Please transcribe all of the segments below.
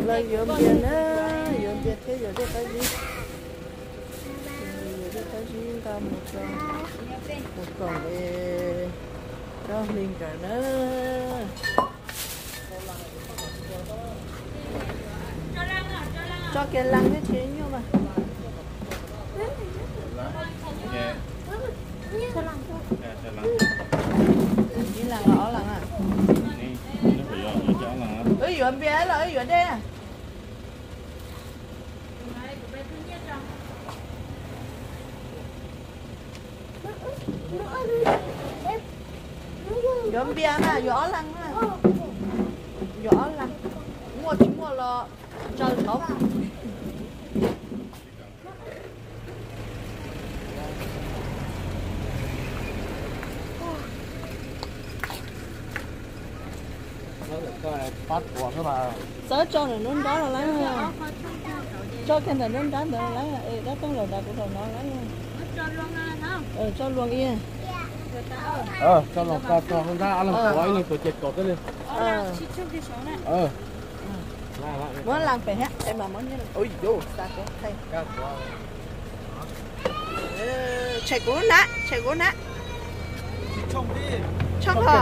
Lawv yuav npias na, yuav npias thiab yuav dej qab zib. Yuav dej qab zib nqa mus rau tus koom es rau hli nkawd na. Tso kiag las thiab tsis nyuaj mas. Ib las los ob las a? Wb yuav npias los wb yuav dej? Yuav npias na, yuav ob las na. Yuav ob las, muaj tsis muaj los tsaws tod. Txawb tso ntawm nruab nrab los lawm. Tso kiag ntawm nruab nrab ntawd lawm es dab tooj los nrad kuv los no lawm. Tso luag ib. Tso luag tso nruab nrab, ib leeg tuav ces kaum teb li. Muab las pem thiab es mas muab nyiaj. Tshem kuv lub hnav, tshem kuv lub hnav. Tshooj ho.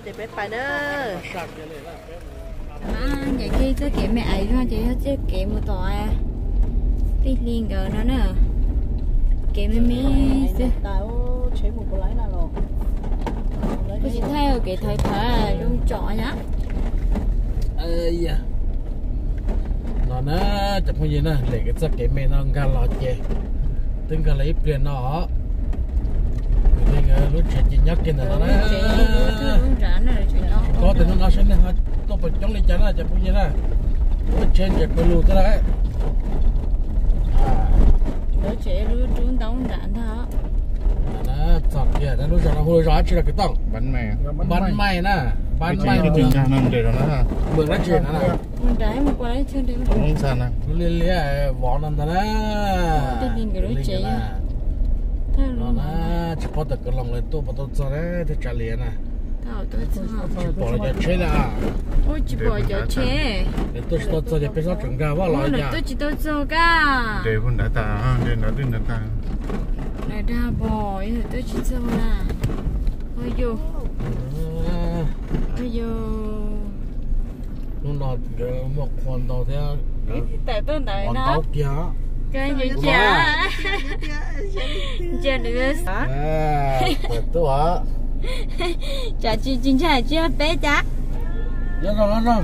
Ces peb pais na. Nyob kiag txoj kev me aiv zog ces yog txoj kev mus tom tij hli nkawd no na. Kev me me xwb. Kuj tsis thaij kev thawv thawv zoo tsom yom. No na, cov phooj ywg na, lawv kev txoj kev me no nkag los ces twb nkag los ib pliag no os. Kwv tij nkawd lub tsev ces nyob kiag ntawm no na. Tsis paub tias hnub no seb nej ho tuaj pom coob li cas na cov phooj ywg na. Lub tsev ntses pawg lug xwb lawm. Lub tsev lub rub ntaub nram ntag. Txog kiag lub zos no hu zos dab tsi los kwv tooj? Npab Maij na, Npab Maij. Mus dab tsi na? Liab liab vov no ntag na. Lub tsev no na, tsis paub tias kwv loos lawv tuaj puas tau txog na, thiaj tsa lias na. Tsis pom lawv cov tsheb li. Ua tsis pom cov tsheb. Lawv tuaj tsis tau txog ces peb txhob tseem nkag vaj los cas. Tuaj tsis tau txog kab. Nres hu nrad tas, nres nrad twb nrad tas. Nrad pom yog tuaj tsis txog na. Ua yus, ua yus. Hnub no nkawd muaj qhua ntau thiab. Tawm tuaj ntawd no. Ntau kiag. Ntsia nws. Tawm tuaj. Tsam tsis tsis ntshai tsis yog peb cas. Nyob zoo, nyob zoo.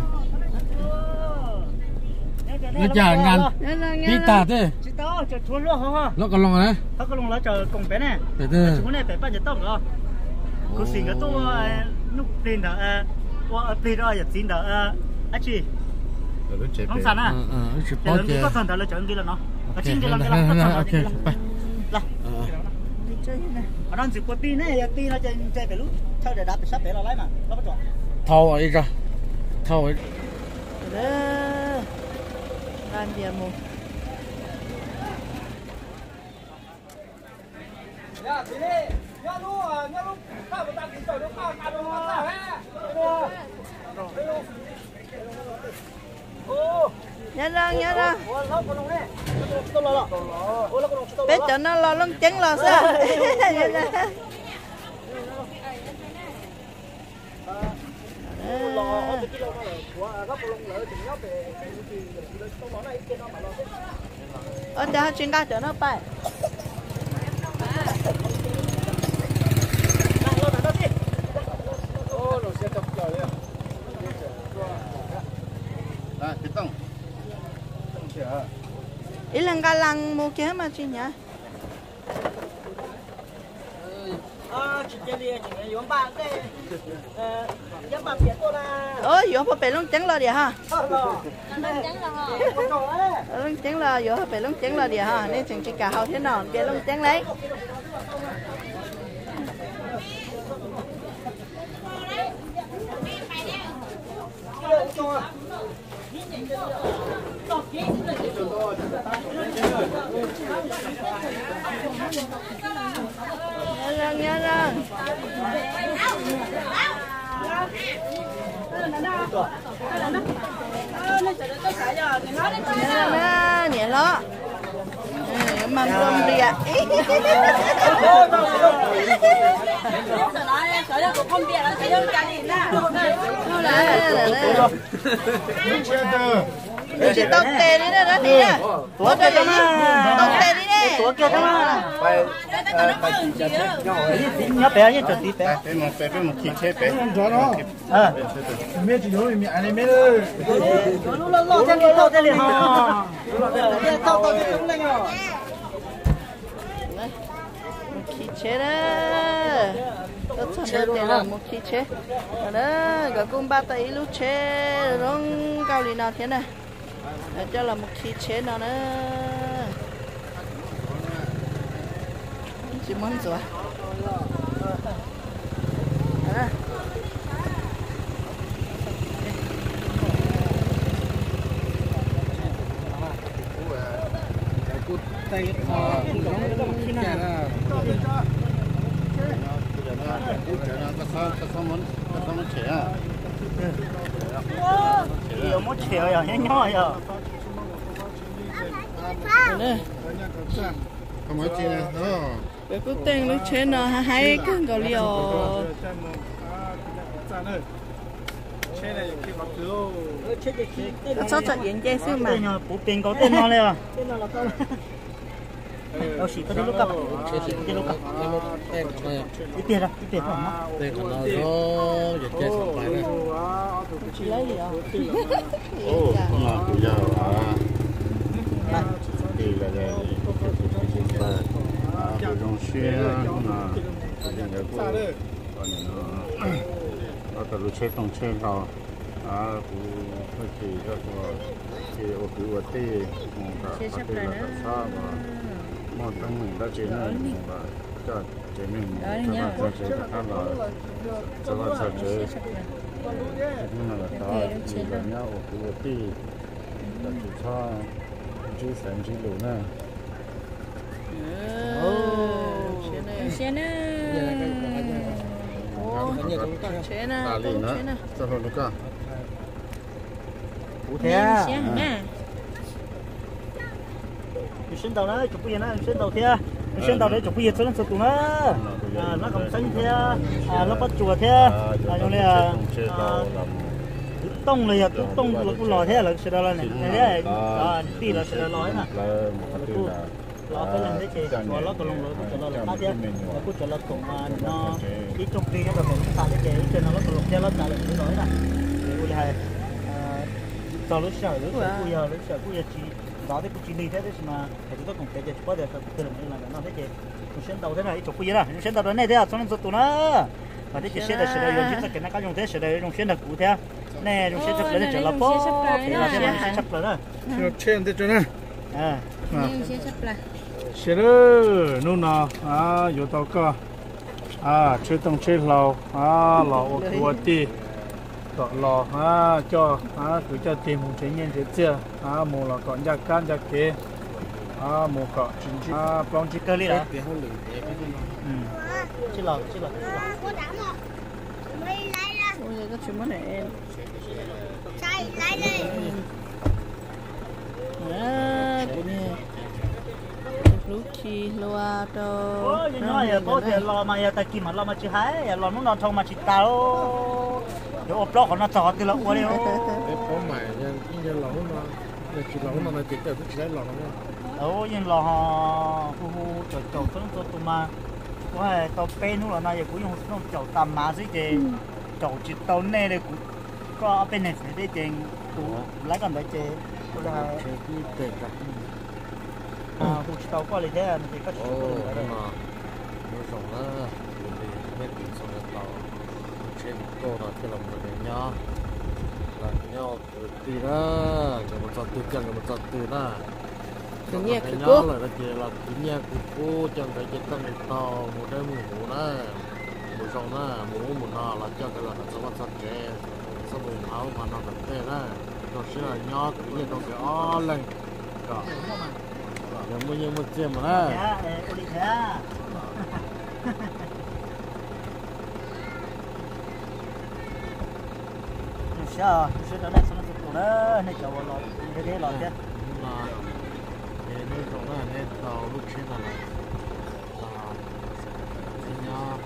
Li cas nkag pib tag teb. Lub Kaus Loos na. Kuv xim nkawd tuaj ua nuj plig ntawd, ua plig rau yawm txiv ntawd dab tsi. Hmoob Xas na. Tsis paub ces. Ntxwv pua ti ne, yog ti no ces nce pem lub chaw dav dav pem sab pem los laib mas. Thau ib zag, thau. Nqa npias mus. Nyob zoo, nyob zoo. Peb cov no los Looj Ceeb los xwb. Ua cas ho tsis nqa cov no pais? Ib leeg nqa las mus kiag mas tsis hnyav. Yuav puag pem Looj Ceeb los diam ha. Looj Ceeb los, yuav puag pem Looj Ceeb los diam ha, nej tseem tsis kam haus thiab no, nce Looj Ceeb lauj. Niam hlob, mas nplua nplias. Tsis tau tes li na, dab tsi na. Tau tes li ne. Nyob pem, yeej tso tiv pem. Peb mus khi tsheb pem. Mus khi tsheb na. Tuaj txog ntawm tes los mus khi tsheb no na. Nkawd kuj npaj tau ib lub tsheb zoo nkauj li no thiab na. Coj los mus khi tsheb no na. Tsis muab ntxuav. Yuav muab tshem yog nyob nyob yog. Nkawd kuj teej lub tsheb no haib kawg nkaus li os. Txhob tso iav nce xwb mas. Puv pes nkaus tej no li os. Tau sim koj tej lub koj, sim koj tej lub koj. Ib pliag, ib pliag koj. Tsis laib li os. Kuv yog tis los, kuv zoo siab hnub no, nkawd kuj ob tug lub tsheb tooj tsheb hlau, kuv txhob tsis koj ua, tsis ua kwv ua tij mus kom qhov twg los kom txhob muaj teeb meem dab tsi na, mus kom coj tsev neeg mus txog vaj txog tsev rov qab los txog vaj txog tsev. Hnub no los tod los nyob ua kwv ua tij, los tsis txhob ntsib xaiv ntsib lus na. Tsheb na, tsheb na, txoj hlua rau koj. Kuv thiab. Zoo siab ntau na tsoom phooj ywg na, zoo siab ntau thiab. Zoo siab ntau rau tsoom phooj ywg txhua leej txhua tus na. Hlob Koom Xeeb thiab, hlob Pob Tsuas thiab, zoo li Tub Tooj los yog Tub Tooj los kuj los thiab, lawv sawv daws los thiab, tij los sawv daws los na. Los peb leeg thiab ces hlob Koom Loos lawv kuj tseem los lawm qab thiab, lawv kuj tseem los koom no ib tsoom plig nyob rau koom tas thiab ces ib tsoom no hlob Koom Loos thiab hlob Tsav lawv kuj los thiab na. Ces ua li hais txog lub sij hawm lub sij hawm kuj yog lub sij hawm kuj yog tsis nrov thiab kuj tsis lig thiab tab sis mas hais tsis tau koom kev ces tsis paub tias sawv twg los mus li no thiab ces zoo siab ntau thiab na ib tsoom phooj ywg na, zoo siab ntau rau nej thiab txhua leej txhua tus na. Mas thiab ces sawv daws sawv daws yuav ntsib txoj kev noj qab zoo thiab sawv daws zoo siab nrog kuv thiab. Nej zoo siab tshaj plaws nej tseem los pab peb thiab zoo siab tshaj plaws na. Siab lawm, hnub no yuav tau koj tsheb tooj tsheb hlau los ua kwv ua tij, kom los coj kwv coj tij mus nrhiav nyiaj nrhiav txiaj, mus los kom ncaj kab ncaj kev, mus kom tsis ntsib plaub ntsib kawg li lawm. Kuv niag hlub khi hlua rau. Yog paub tias los mas yog tag kis mam los mas tsis hais, yog los hnub no dhau mas tsis tas. Yuav ua plaub qhov no txog qhov twg los ua li. Yeej los ho hu hu caum caum txhua leej txhua tus mas, kuv hais tau peb hnub los no yog kuv yeej hu xov tooj caum tas mas xwb ces caum tsis tau nej li. Kuv, koj ob peb neeg xwb thiab ces tus laib koj ntawd ces kuv li hais Tsis tau koj li thiab no ces koj tsis tau koj li ntawd. Nyob zoo na, kuv li nej kuv txog ntawd tau, kuv tsheb kuv tuaj no thiaj los mus nyob, los nyob kwv tij na, nkawd mus txog twg coj nkawd mus txog twg na. Khwv nyiaj khwv kub lawm no ces los khwv nyiaj khwv kub coj nkawd ces tau mus tau mus dawb mus huv na, mus zoo na, mus ub mus no los coj nkawd los kom txog vaj txog tsev, txhob mus nqa ub nqa no tom ntej na. Rau siab los nyob khwv nyiaj rau nkawd ob leeg kom nkawd muaj nyiaj muaj txiaj mus na. Zoo siab, zoo siab rau nej txhua leej txhua tus na, nej cov uas los deb deb los thiab. Hnub no ces nyob zoo na, nej tau lub tsheb no los, los nyob,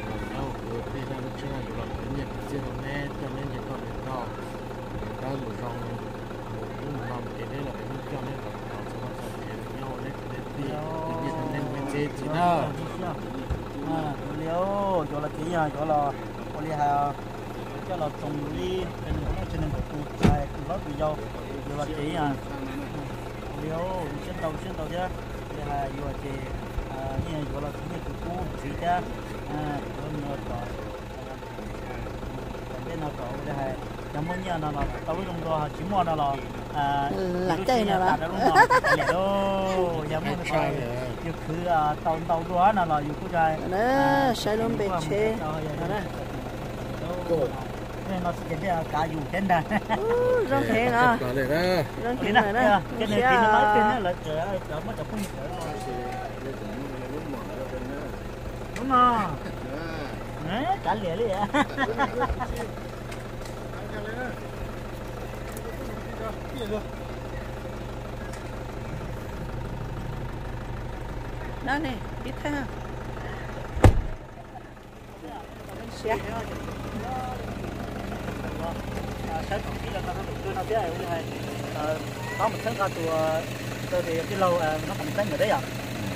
los nyob ua kwv tij na, lub tsheb no yuav los khwv nyiaj khwv txiaj rau neb, coj neb nce toj nce taug, mus dawb mus zoo, mus ub mus no mus kev deb los peb yeej coj neb los txog vaj txog tsev, nyob ua neb kwv neb tij, khwv nyiaj rau neb mus ib txhis ib txhis na. Ua li, yuav los kev yog yuav los ua li hais, coj los tsoom yus li tsev neeg nkaum leej tsev neeg nkaum tus, tus hlob tus yau, yuav los kev yog ua li, zoo siab ntau siab ntau thiab. Ua li hais yuav ces yeej yuav los khwv nyiaj khwv kub ntxiv thiab. Yuav no tom ntej no kom ua li hais yog muaj nyiaj no los tau lub zoo dua, tsis muaj no los lam caij no los tas rau lub no tas liam lauj. Yog muaj no yus khwv tau ntau dua no los yus kuj saib lub npe tsheb no. No tsis ces npej kav yus thiab ntag. Zoo heev no, zoo heev lawm na. Lub no kav liam li. No ne, ib thaj. Saib thaum pib los tau tus no thiab ua li hais, pab mus txhawb nqa tus, tus tij laug Lab Qhov Xeeb ntawd thiab yom.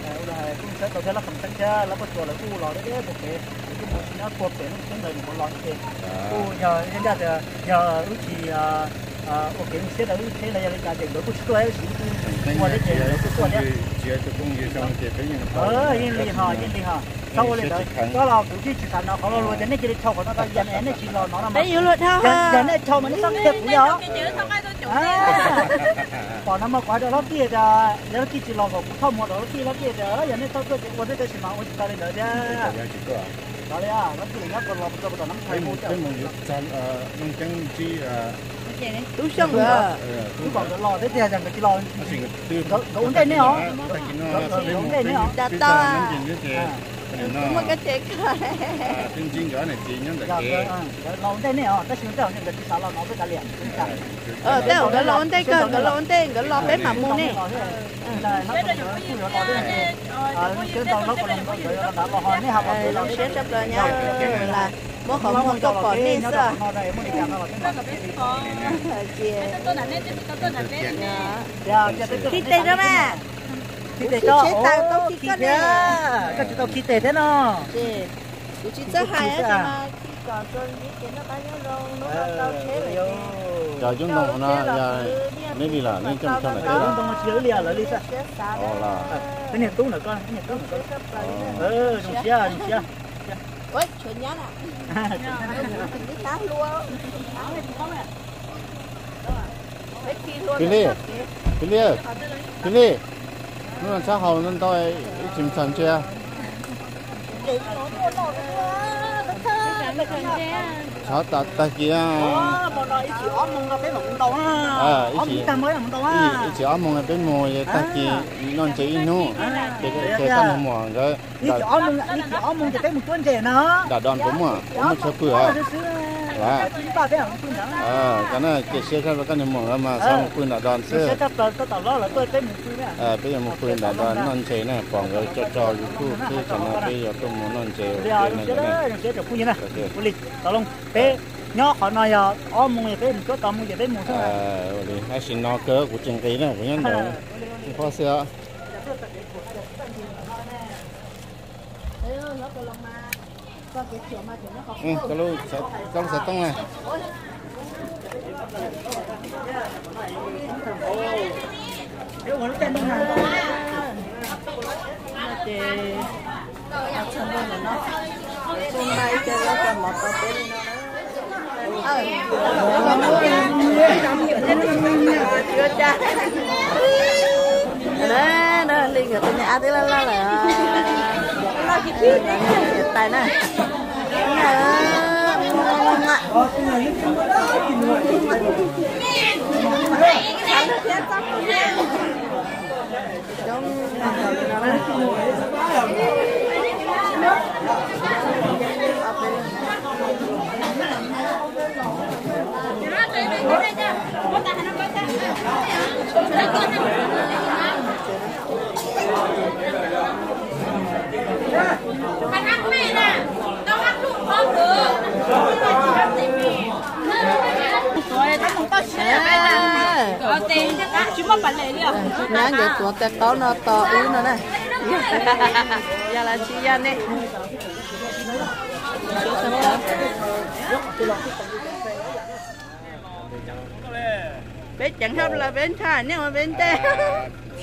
Ua li hais kuj mus txhawb tau thiab Lab Qhov Xeeb thiab Lab Paj Tsuas lawv kuj los deb deb puag pem, lawv kuj mus sim nyob puag pem Lab Qhov Xeeb ntawd nws mus los thiab ces kuj yog ib ncaj tias yog wb tsis ua kev zoo siab rau wb tsheb los yog li cas ces nkawd kuj tsis tuaj, wb tsis ua thiab ces nkawd kuj tuaj thiab. Yeej li ho, yeej li ho. Txhob ua li ntawd, koj los kuv twb tsis xav hnov qhov lo lus tias nej cia li dhau qhov no tau, yog nej tsis los no no mas, yog nej dhau mas nej txhob qhia kuv li os. Pom no mas kuv hais rau Lab Kij tias, yog Lab Kij tsis los kom kuv thauj mus rau Lab Kij, Lab Kij tias yog nej txhob tuaj ces ua thiab, tab sis mas ua tsis tau li ntawd thiab. Los li, Lab Kij nyob puas los puas tau puas tom Nab Thais mus thiab. Tub Xyooj nkawd, nkawd ua ntej nej os. Nkawd ua ntej nej os. Muaj kab ces koj, nkawd los ua ntej nej os, tab sis tej zaum nkawd tsis xav los no peb kav liam. Tej zaum nkawd los ua ntej koj, nkawd los ua ntej, nkawd los peb mam mus ne. Siab ntau, nkawd yuav los thiab. Zoo siab tshaj plaws nyab, muab qhov muag tuaj pom nej xwb. Ces khi tes rau mas. Kuv khi tsheb tas tau khi koj ne. Koj tsis tau khi tes thiab no. Ces kuv tsis txawj hais tab sis mas khi kom txuas ntxiv ces noj qab nyob zoo, hnub no tau tsheb lawm ces. Cov coob ntoo no yog neb li los neb coj mus tso ntawm teb los? Siab xav na. Koj niag tub ntawm koj, koj niag tub ntawm koj. Zoo siab, zoo siab. Ua, tshuav nyab na. Pib Li, Pib Li, Pib Li, hnub no tshab haus ntau ntau ib tsis mus txog ntsia. Txhob tag kis, ib tsis ob moos peb mus, tag kis noj ntses ib hnub, ces koj niag muam nkawd nram dos puas muaj, puas muaj chaw pw os? Koj na, cia siab tshaj rau koj niag muam nkawd mas xav mus pw nram dos xwb. Peb yuav mus pw nram dos noj ntses na, pom nkawd tso tso YouTube xwb, tsam no peb yuav tuaj mus noj ntses ua ke na. Peb nyob qhov no yog ob moos, yog peb mus cuab tau mus ces peb mus xwb. Tab sis no kawg kuv tsis nqis na, kuv nyob ntawm qhov xwb os. Koj lub xov tooj na. Ces txog ntua ntawm no, kuj npaj ib co zaub cov mov rau peb li no na. Yuav cas na, li nkawd tus niam ab twb loj loj lawm. Tais na. Nyab nkawd tuav tais qaub no tos wb no na. Yog los tsis yog ne? Peb ceev hab los peb ntshai, nej ua peb ntej.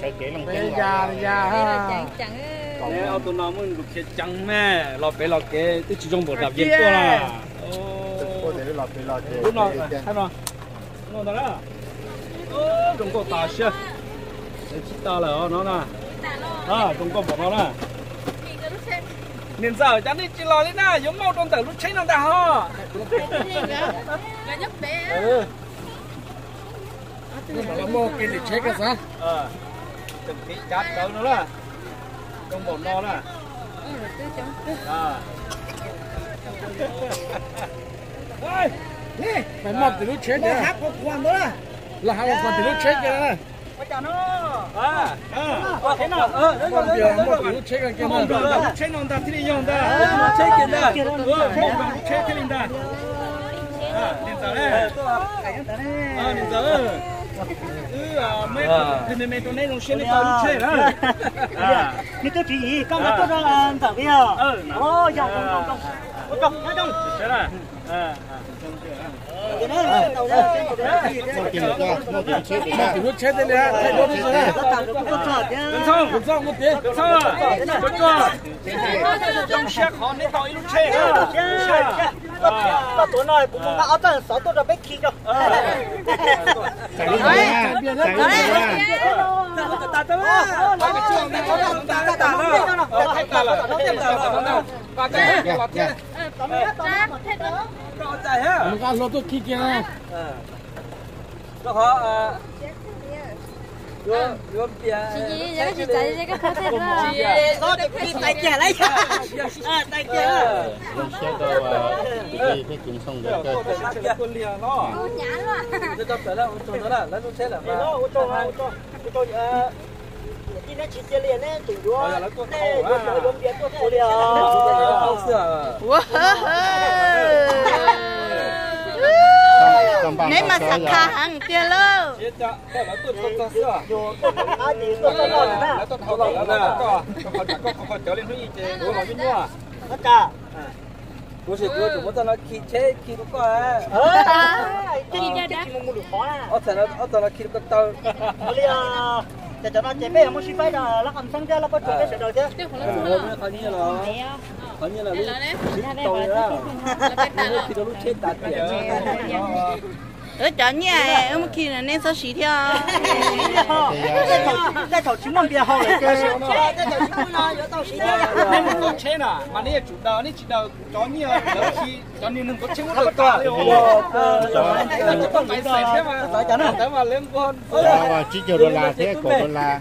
Peb ya ya. Neb ob tug no muaj lus qhia ceev me, los pem los kev twb tsis zoo npaum dam yees tuaj na. Lub no, no ntag na. Zoo nkauj tas siab. Tsis tas lawm no na. Zoo nkauj npaum no na. Niam ntxawm, cas nej tsis los li na, yuav maub rau ntawm lub tsheb no ntag ho. Los muaj kev tim tsheb ko xav. Tseem kev cav rawv no na. Zoo npaum no na. Maj maj tim lub tsheb tias, los hab los tim lub tsheb tias, maj tim lub tsheb ko kiag, lub tsheb no ntag thiaj li yog ntag, lub tsheb kiag ntag, lub tsheb thiaj li ntag. Niam ntxawm, niam ntxawm, wb me me rau neb zoo siab neb tau lub tsheb na. Neb twb tswv yim koj nqa tuaj rau ntxawm yog. Ua tsaug, nyob zoo. Muaj tim lub tsheb tiag li, thaij duab tib si na. Zoo siab qhov neb tau ib lub tsheb. Koj tuav no kuv mus nqa ob txoj xov tuaj rau peb khi rau. Mus nqa hluas tuaj khi kiag na. Rau qhov yuav npias, tais kiag lawm. Zoo siab rau kwv tij thiab kwv ntxhoo nkawd kawg. Ua, neb mas xav qha heev tiag lauj. Kuv sim kuv tsum muab txoj no khi tsheb khi rau koj. Ob txoj no khi rau koj tau. Ces cov no ces peb yuav muab sib faib rau lab qhov xeeb thiab lab pob tsuas peb sawv daws thiab. Qhov nyiaj los, qhov nyiaj los lub sib tau li na. Nws khi rau lub tsheb tas tiam. Wb cov nyiaj wb muab khi neb txhob siv thiab. Tej thaum tsis muaj npias haus lawm ces, tej thaum tsis muaj no yuav tau siv thiab. Neb mus tuav tsheb na mas neb yuav tsum daws, neb tsis daws cov nyiaj lawv khi, cov niag neeg tuav tsheb muab daws tas li. Tsis tau pais xeem thiab mas, ntawd mas lawv nquag, tsib caug dollar thiab kaum dollar.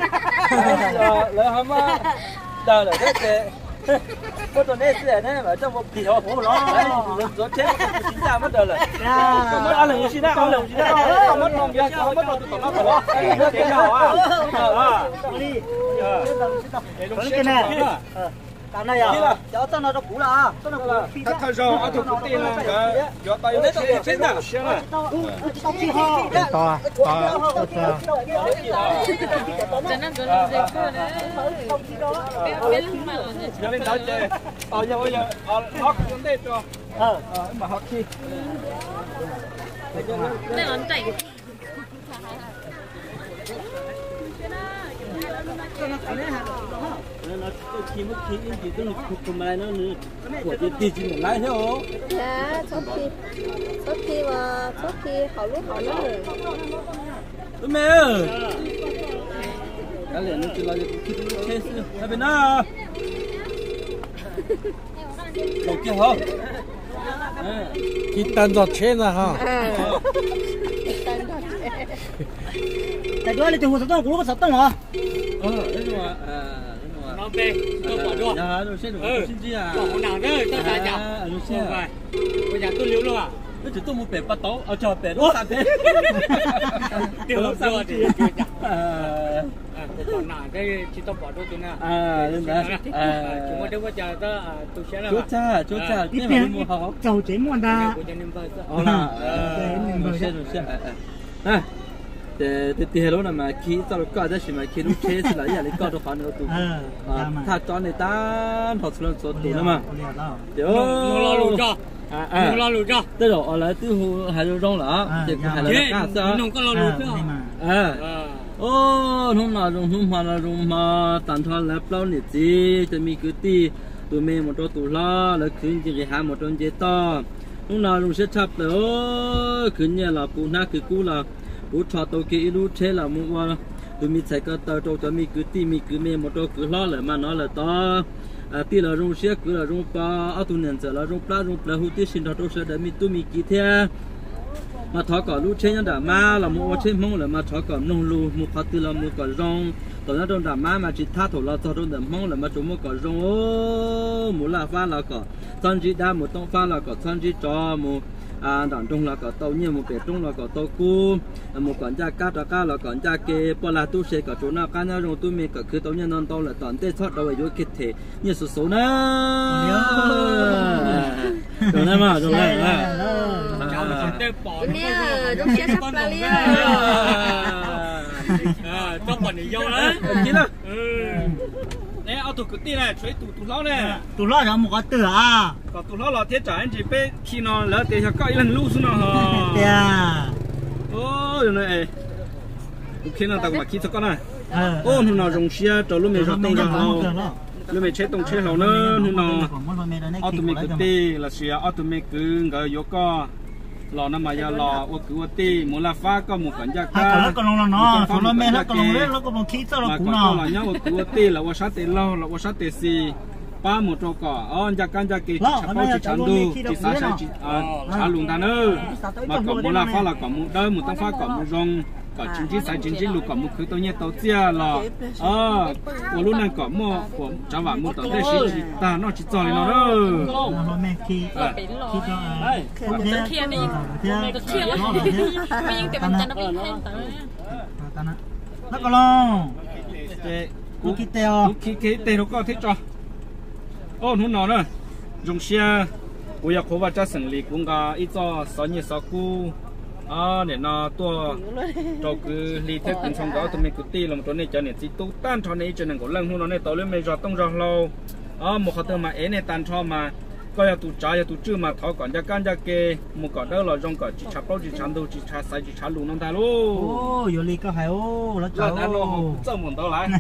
Lawv ho muab daws lawm thiab ces muab rau neb xwb, neb mam coj mus phim hauv huv los. Ntxuav tsheb tsis ncaj muab daws lawm. Muab ob leeg ua si na, ob leeg ua si na. Muab rau npias, muab rau tus tom no tom los. Kev yog Thawj zaug ob tug kwv tij no nkawd yuav tau ib lub tsheb zoo siab na. Yog li ntawd ces, yog ua yog ob kwv ua ntej rau mam ho khi. Khi muab khi ib ntsis twb nws khuv khuv mas no nws kuam tiag tiag tsis meem laib thiab os. Txhob khi, txhob khi mas txhob khi hauv lub hauv na. Tub me, kav liam nws tsis los ces kuv khi tub lub tsheb xwb hais pem na. Laus kiag hov. Khi tag ntxog tsheb ntag hov. Cas yuav li tus hu xov tooj kuv lub xov tooj os. Twb tsis tuaj mus pem pas tauv, tsis tuaj mus pem pas tauv. Tsuav txag, tsuav txag, tsuav txag, tsuav txag. Ces tiag tiag lub no mas khi txoj lus koj tab sis mas khi lub tsheb xwb los ib yam li koj rau qhov nws ua tus thaj tsob nej tag nrho txhua leej txhua tus no mas. Ces tej zaum os lawv twb hu hais zoo zoo lawm ces kuv hais lawv qab xwb. Hnub no zoo hnub hmo no zoo hmo tag nrho lawv plaub niam txiv cov me kwv tij, tus me mus rau tus hlob, lawv khwv nce nqis hav mus rau nce toj. Hnub no zoo siab tshaj plaws, khwv nyiaj los puv hnab khwv kub los puv rho tau kiag ib lub tsheb los mus ua tus me txhais ko taw rau cov me kwv tij me kwv me mus rau kwv hlob lawm mas no lawm tod. Tij los zoo siab kwv los zoo pov, ob tug niam ntxawm los zoo plab zoo plawv hu tib si nrog rau sawv daws me tub me kiv thiab. Mas thov kom lub tsheb nyob nram mab los mus ua tsheb Hmoob lawm mas thov kom mloog lus mus qhov twg los mus kom zoo. Thaum nyob rau nram mab mas tsis thab, thaum los txog rau ntawm Hmoob lawm mas tsuas muab kom zoo. Mus laj fab los kom txhob ntsib dab, mus tooj fab los kom txhob ntsib tsov, mus nram nroog los kom tau nyiaj, mus pem roob los kom tau kub, mus kom ncaj kab rov qab los kom ncaj ke, poj lag tub se kom tsuas noj qab nyob zoo, tub me kom khwv tau nyiaj ntau ntau lawm tom ntej txhob daus yuav kiag them nyiaj xuv xuv na. Ob tug kwv tij na, tshuav ib tug tus hlob ne. Tus hlob yog mus qhov twg a? Kom tus hlob los thiab tsam ib ntsis peb khi no lawv tias yog koj ib leeg lub xwb no. Tiag. Tus khi no tas kuv mam khi txog koj na. Hnub no zoo siab rau lub me zos tooj zos hlau, lub me tsheb tooj tsheb hlau na. Hnub no ob tug me kwv tij los sis ob tug me kwv nkawd yuav koj los no mas yog los ua kwv ua tij, mus laj fab koj mus kom ncaj kab, mus tooj fab mus kom ncaj ke, mas kom koj los nyob ua kwv ua tij los ua sab tes laug los ua sab tes xis, pab mus rau kom ncaj kab ncaj ke, tsis tshav plaub tsis tshav ntug, tsis xav sai tshav lus ntag na. Mas kom mus laj fab los kom mus dawb, mus tooj fab kom mus zoo, kom tsis ntsib xaiv tsis ntsib lus, kom mus khwv tau nyiaj tau txiaj los ua lub neej kom muaj tsav vam mus tom ntej, siv tsis tag noj tsis txog li no na. Kuv khi kiag ib teg rau koj thiab tso. Hnub no na, zoo siab, kuv yog qhuav vaj tsab xeem Lis, kuv nqa ib txoj xov nyiaj xov kub nim no tuaj rau kwv Hli thiab kwv Ntxhoo nkawd ob tug me kwv tij los rau nej cov niam txiv tub tag nrho nej ib tsev nees nkaum leej. Hnub no nej tau lub me zos tooj zos hlau, mus qhov twg mas ev nej tag nrho mas koj yog tus tsav yog tus tswj mas thov kom ncaj kab ncaj ke, mus kom dawb los zoo, kom tsis tshav plaub tsis tshav ntug, tsis tshav xaiv tsis tshav lus no ntag lauj. Yuav li koj hais, laj dab no kuv txawj mus ntawd lawm.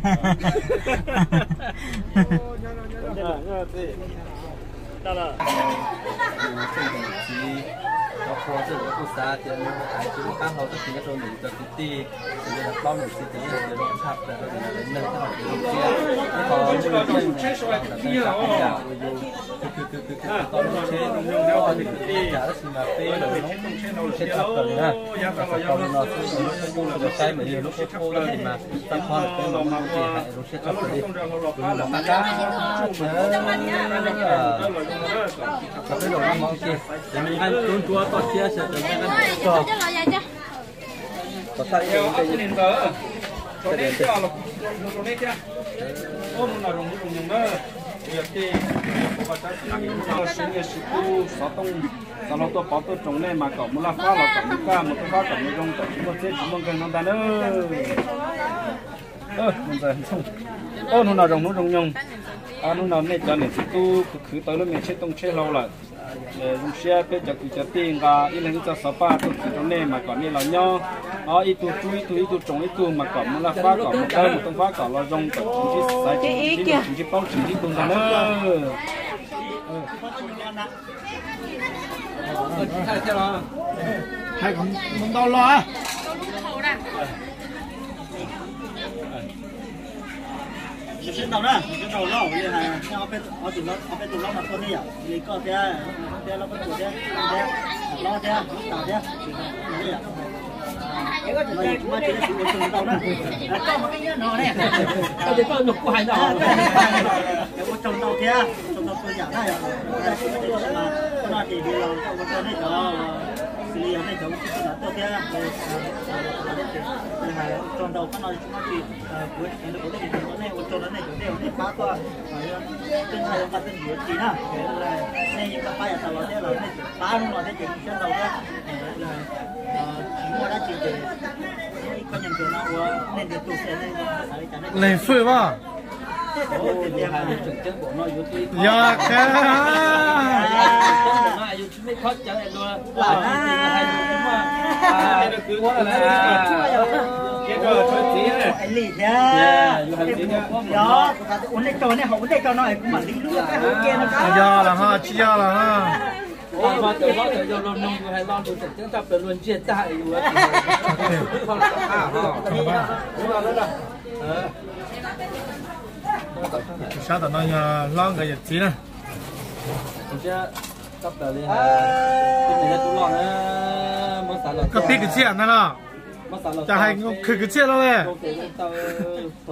Cov qhua tej zaum kuj xav tias nws hais tsis muaj qab hau, tab sis nyob rau ntawm cov kwv tij, ces yog plaub niam txiv ces yeej hais tias zoo tshaj plaws rau ntawm neeg thiab hais tias zoo siab. Ib qho lub tsheb uas yus khwv khwv khwv khwv khwv tau lub tsheb, tab sis mas peb lawm no siab tshaj plaws na. Tau li no xwb, lub qub sawv daws saib mas yog lub qub qub, tab sis mas txoj qhov lawm peb los mus ua ke hais zoo siab tshaj plaws li. Kuv los qab qab thiab. Tau peb los mus ua ke, ces nqaij ntsuab ntsuab toj siab sawv daws nqaij ntsuab tog. Kom tag ib Hnub no zoo hnub zoo nyoog na, kuv yog tij, kuv ua tsab xeem Lis, hnub no siv nyiaj siv kub xov tooj xov hlau tuaj pov tuaj roos nej mas kom mus laj fab los kom mus kaj, mus tooj fab kom mus zoo, kom tsis muaj txhiab tsis muaj nkeeg no ntag na. Hnub no zoo hnub zoo nyoog, hnub no nej cov niam txiv tub khwv khwv tau lub me tsheb tooj tsheb hlau lawm. Zoo siab peb cov kwv cov tij nqa ib leeg ib txoj xov paj tuaj txhim rau nej mas kom nej los nyob, ob ib tug rub ib tug, ib tug tsoo ib tug mas kom mus laj fab kom mus tawb mus tooj fab kom los zoo kom tsis ntsib xaiv tsis ntsib lus tsis ntsib paub tsis ntsib tug ntag na. Hais kom ntau los. Sib ntaus na, sib ntaus los li hais, ob peb tug hlob no tuaj nej yom, li koj thiab, thiab Lauj Paj Tuam thiab, thiab Hlob thiab Lub Tas thiab, ua tsaug ntau na. Koj mas koj nyob no ne, koj nug kuv hais no. Ua tsaug ntau thiab, ua tsaug ntau txhua yam na yom, no ces li los ua rau nej cov, xws li yog nej cov ua tij tuaj thiab, ua tsaug ntau qhov no tsis muaj tsis, kuv tsis kheev rau kuv tej tus nej ua tsaug rau nej cov nej ua nej pab tuaj, tej ntxhais yuav nqa tej ntsis yuav tsis na, nej yeej pab pab yav tas los thiab los nej pab hnub no thiab ces siab ntau thiab. Tsis muaj dab tsi ces ib qho nyiaj ntawd no ua nej ntiag tug xwb, nej xav li cas nej leeg fwj mas. Yog, yus tsis meej khob cawv luag, ua nej tsaug nej ho ua nej tsaug no kuv mam li lub. Yog los ho tsis yog los ho. Yog luag noog yus hais lo lus tseem ceeb tshaj plaws luag ntsiag tag yus. Sab tom no yog hlob nkawd yawm txiv na. Koj pib kwv txhiaj ntag los? Cas hais khwv kwv txhiaj los le? Thaum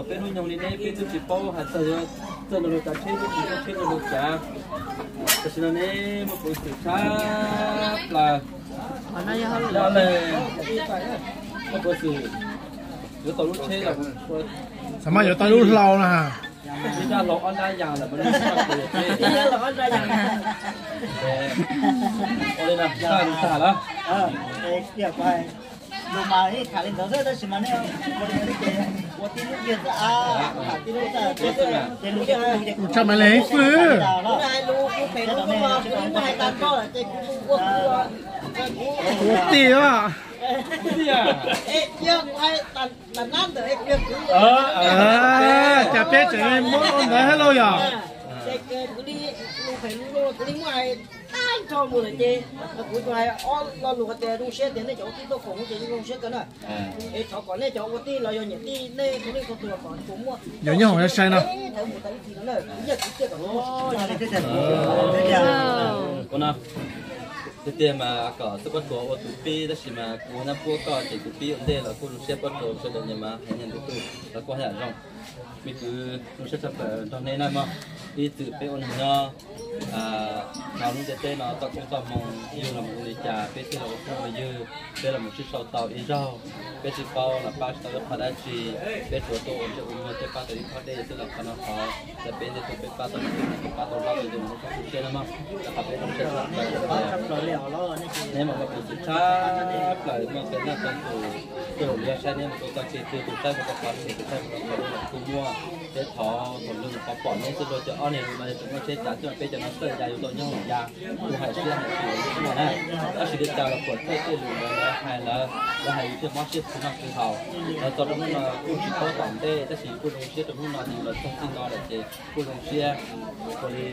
peb hnub nyoog li ne peb twb tsis paub hais txog yuav txawj nrog luag cav tsheb, twb tsis paub tsheb nrog luag cav. Tam sim no ne muaj peev xwm tshaj plaws. Muaj peev xwm yuav tau lub tsheb los, xav mas yuav tau lub hlau na. Ib nrab hlau ob nrab yas lawm mas. Ua li no tag lawm. Lus mas ib tham li ntawd xwb tab sis mas nej ua li no ces ua tib lub kiag xwb a, tham tib lub xwb. Ua tshaj mas leeg ib fwj. Ua tij os. Cas peb tseem muab ua ntawd thiab lauj yom? Yuav nyob hoom sai no. Tiag tiag mas kom txoj koj tuag ua tus pib tab sis mas kuv nab puab koj ces tus pib ua ntej los kuj zoo siab, puab rau sawv daws nyias mas hais nyias ntu tus los kuj yam zoo. Me kwv zoo siab tshaj plaws nrog nej na mog. Ib txwm peb ua neeg nyob hauv lub ntiaj teb no txoj koob txoj hmoo yug los mus zoo li cas peb thiaj los ua phooj ua ywg, peb los mus sib sau tau ib zaug. Peb tsis paub los pab tsis tau ib qho dab tsi, peb tsuas tuaj ua ntsej ua muag thiab pab tau ib khob dej xwb los qhov no qhov, ces peb ntiag tug peb pab tau, peb pab tau loj tau yus zoo siab na mog. Rau qhov peb zoo siab tshaj plaws, neb mas muaj peev xwm tshaj plaws, muaj peev xwm tshaj plaws, tus yog saib neb mus rau txoj kev twg, tus saib mus rau qhov twg, tus saib mus rau qhov twg los kuj muaj. Peb thov thaum lwg pom pom neb xwb, luag cov ob niag lus mas yog tseem muaj tsheb cav coj peb cov no txawj ya yuav tau nyob hoom ya, kuj hais siab hais tsis muaj na. Tab sis li cas los puam txawj tej lus ntawd lawv hais, lawv, lawv hais yus thiaj mob siab khwv noj khwv haus. Lawv txog rau hnub no kuj tsis paub tom ntej tab sis yus kuj zoo siab rau hnub no ces yus los txog txij no lawm ces kuj zoo siab. Ua li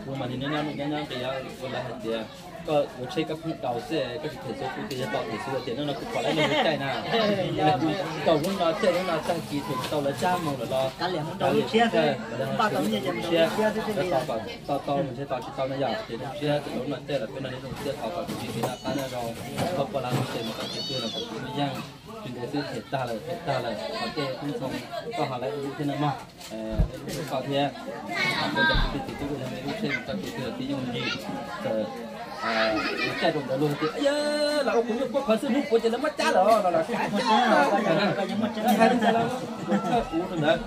kuv mas nyob nyob nyob nyob nqis ua lawv hais tias koj yuav tsheb koj pheej daus xwb, koj tsis them xwb, kuv tias yog tau them xwb tias hnub no kuv pom lawv lub caij na. Tau hnub no caij hnub no tag kis them tsis tau lawv cab mus lawm los kav liam mus rau lub tshiab, lawv ho tsis lub tshiab, lawv tos kom tau tau mus ntshe tos tsis tau na yom. Ces zoo siab txog hnub no caij los peb nrog nej zoo siab thov kom txuj ci kev noj qab nyob zoo, koj puas laj mus ces mus kom txoj kev twg los kom txuj ci yeej. Tsis ntev xwb them tag lawm, them tag lawm, qhov tej tub ntxhoo koj ho lawv ib lub thiab na mog. Ib lub rau koj thiab. Peb cov kwv tij txiv tub ua yog ib lub tsheb mus txoj kev twg los tib yooj yim, txawm Caij rau ntawd luag tias, yog los ua kuv nyuj puab qhov xwb, hnub puav ces lawv muab cab lawm los lawv hais li ntawd. Kuv txhawj kuv rau ntawd.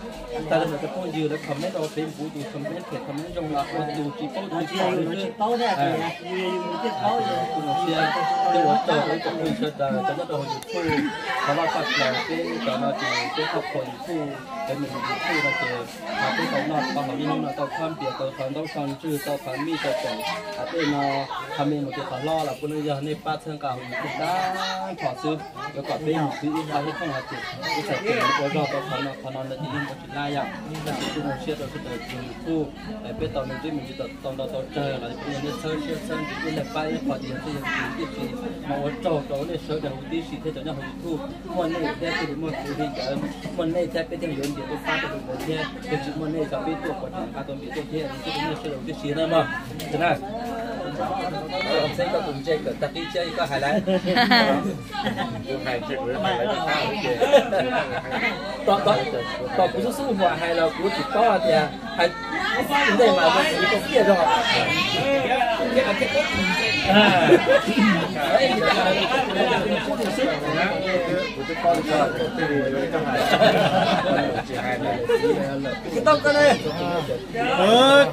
Tas li ntawd cov phooj ywg lawv comment rau Facebook ces comment phem comment zoo los ua tus tsis paub tus tsis pom li xwb. Kuv zoo siab, ces ua tsaug rau ib tsoom phooj ywg sawv daws cov nyob rau hauv YouTube, qhov loj tshaj plaws peb cov no ces peb thauj qhuas YouTube, peb mus YouTube no ces peb tau noj tau haus niaj hnub no, tau thab npias, tau qhov ntaub so ntswg, tau qhov mij tau tseem, tej no qhov me mus ces qhov hlob los puav leej yog nej pab txhawb nqa hauv YouTube tag nrho xwb. Yuav kom peb mus khwv ib qho ib thooj no ces ib txhais tes ua zog tau qhov no qhov no no ces yeej ua tsis laj yom. Tab sis kuj zoo siab rau sawv daws tus YouTube, peb tau me ntsis me ntsis tau ntau tau tsawg los kuj yog nej txhawb siab txhawb ntsws ib leeg pab ib qho ces yog txhua yog tus tib si. Mas ua tsaug rau nej sawv daws huv tib si thiab cov nyob hauv YouTube. Muaj nej thiab thiaj li muaj kuv li ntawd, muaj nej thiab peb thiaj yuav ntiav tuaj pab rau tus ntawd thiab, yog tsis muaj nej cov peb tuaj puas tseem nqa tau ntiav tuaj thiab. Ua tsaug rau nej sawv daws huv tib si na mog. Txheeb koj tus ntse kawm tag qib thiab koj hais lawm. Tom kuv xub xub huam hais los kuv tsis paub hais tias hais ntej mas kuv tau kiag zog.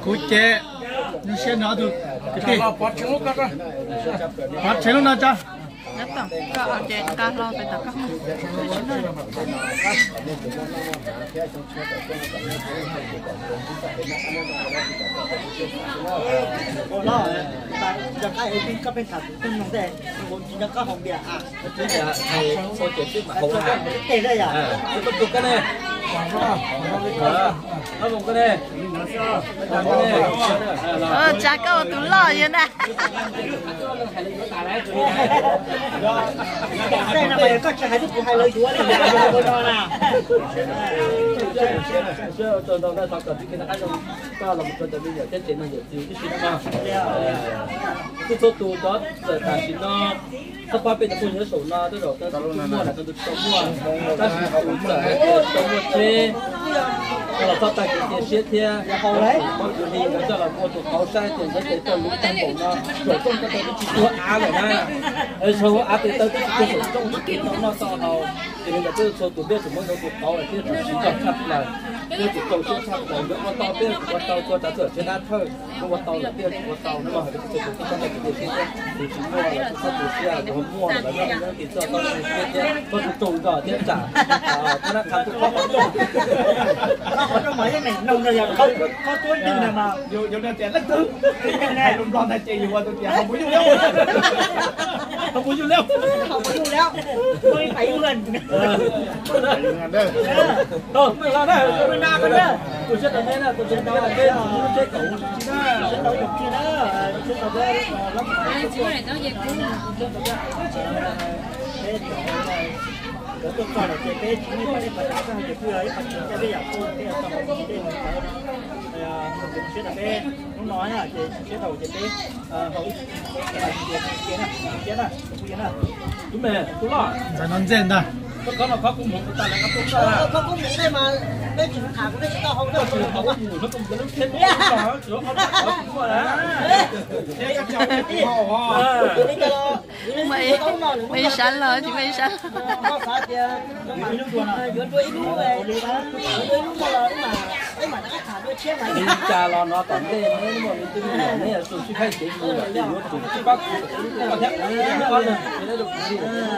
Kuv ces zoo siab no tus kwv tij, pov tseg lub no tso. Nyob tom koj ces nqa hlo pem tom koj. Ua no, nco qab es koj pheej tham kuv tej mloog tej, kuv tsis nco qab haus npias a. Tsa koj ua tus loj yog na. Tej no mas yog koj tsis hais twb kuv hais lawv yuav li ua no na. Koj los mus txog cov me nyuam thiab tsev neeg yawm txiv tib si no. Kuj txhua tus cov txawm tam sim no txhob pab peb cov phooj ywg saum no tej zaum tej tus muaj lawm tej tus tsis tau muaj, tab sis tus txawm hais tias tsis tau muaj tsheb, los txhob tag kev cia siab thiab. Pab kuv li lawv coj los ua tus qauv saib tias ntawd ces txoj lus tag npaum no saum rooj ko taw twb tsis tuag av lawm na. Saum av tes taw twb tsis tuag saum rooj twb tsis tau noj tau haus. Ces li ntawd peb txhua tus peb tseem muab ntau tus qauv thiab tseem siv zog tshaj plaws, thiab tseem rau siab tshaj plaws. Nkawd ua tau peb tseem ua tau, txhua tsav txhua tsev dab thawj nkawd ua tau lawm peb tseem ua tau na. Mas hais tias txhua tus txhob tag kev cia siab thiab, tus tsis muaj los txhob tu siab, tus muaj los nyob nyob tis txoj txhob tu siab thiab, txhob tu tu zog thiab tsam thab nab qha tu qhob qhov rooj. Qhov rooj mas yeej meem noog no yog qhov tuab ntwg na mas yus tias leej twg, hais lus Nplog ntag ces yus ua tus tias hauv kuv yug liab, hauv kuv yug liab, hauv kuv yug liab, kuv ib pais yug lawm. Tus siab tau neb na, tus siab tau neb, tus siab tau tus tsis na, siab tau tus tsis na. Lawv tuaj txog lawm ces peb tsis muaj ib qho deb qhov dav, txoj hauv ces kuj yog ib qho tseem coj peb yam kuj tej tej mus tawv no. Siab tau peb hnub no ces siab tau ces peb haus ib siab na, siab na, kuv yog na. Tub me, tub loj, ntxawm no ntxej ntag. Koj no khov kuv mus tas lawv qab tuaj koj, khov kuv mus tej mas peb tsis tham kuv peb tsis tau haus koj tsis haus koj mus no koj mus lub thiab tsis haus. Muaj ib sab loj tsis muaj ib sab loj. Li cas los no tom ntej neb muaj me tub me nyuam neb yuav tsum sib faib kev mus lawm, yuav tsum sib pab kuv, kuv thiab ob leeg,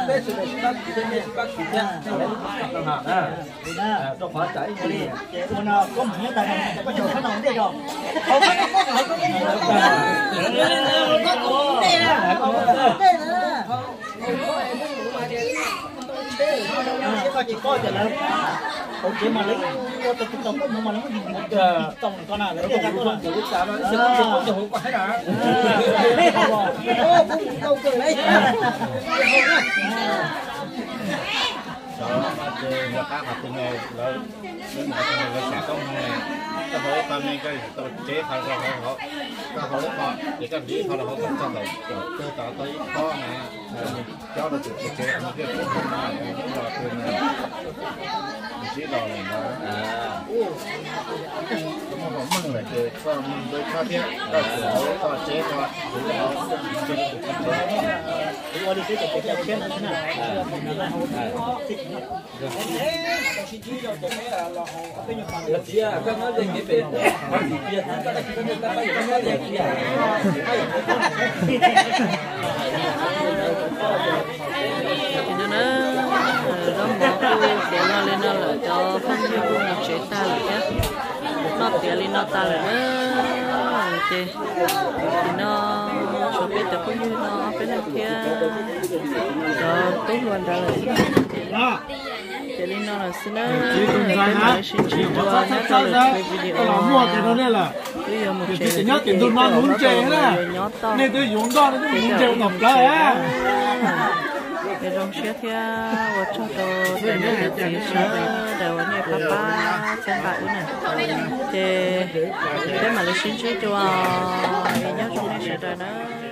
peb sawv daws sib pab kuv thiab, nej sib pab kuv thiab, nej ua lub kab na. Rau qhov tsam ib ntsis li ces ua no koj mus nyob tas koj tsis tau no ntej os. Hauv koj no koj mus hauv koj mus ntej na, ntej na. Koj tsis paub tias lawv hauv tsev mas lawv ua tau tus tau koj mus mas lawv muab yus tis tau koj na, lawv tias koj na. Cov no ces yog qab qhov twg ne, lawv, lawv niam tus ne lawv xav koj mus ne, koj haus ib qho ne koj tau tseb qhov rau hauv, koj haus ib qho ces koj hliv ib qho rau hauv kom txog ntawm kawg tod tau ib qho na, coj mus cob rau tus tswv tsev nws thiaj tsis hnov na, los twg na, nws sib los lawm ntag. Ces no na, zaub mov kuj tiav no li no lawm, cov phooj ywg kuj mus tsev tag lawm thiab. Noj tiav li no tas lawm na, ces tim no tshuav peb cov phooj ywg no peb leeg thiab cov tub hluas nrad lawm xwb. Ces li no lawm xwb na, peb mam li sib ntsib dua nyob rau lwm video. Twb yuav mus tsev lawm thiab ces thov kom nej yuav nyob tau, ces zoo siab thiab ua tsaug rau cov niam cov txiv sawv daws uas nej pab pab txhawb nqa wb na. Ces peb mam li sib ntsib dua, nyob zoo nej sawv daws na.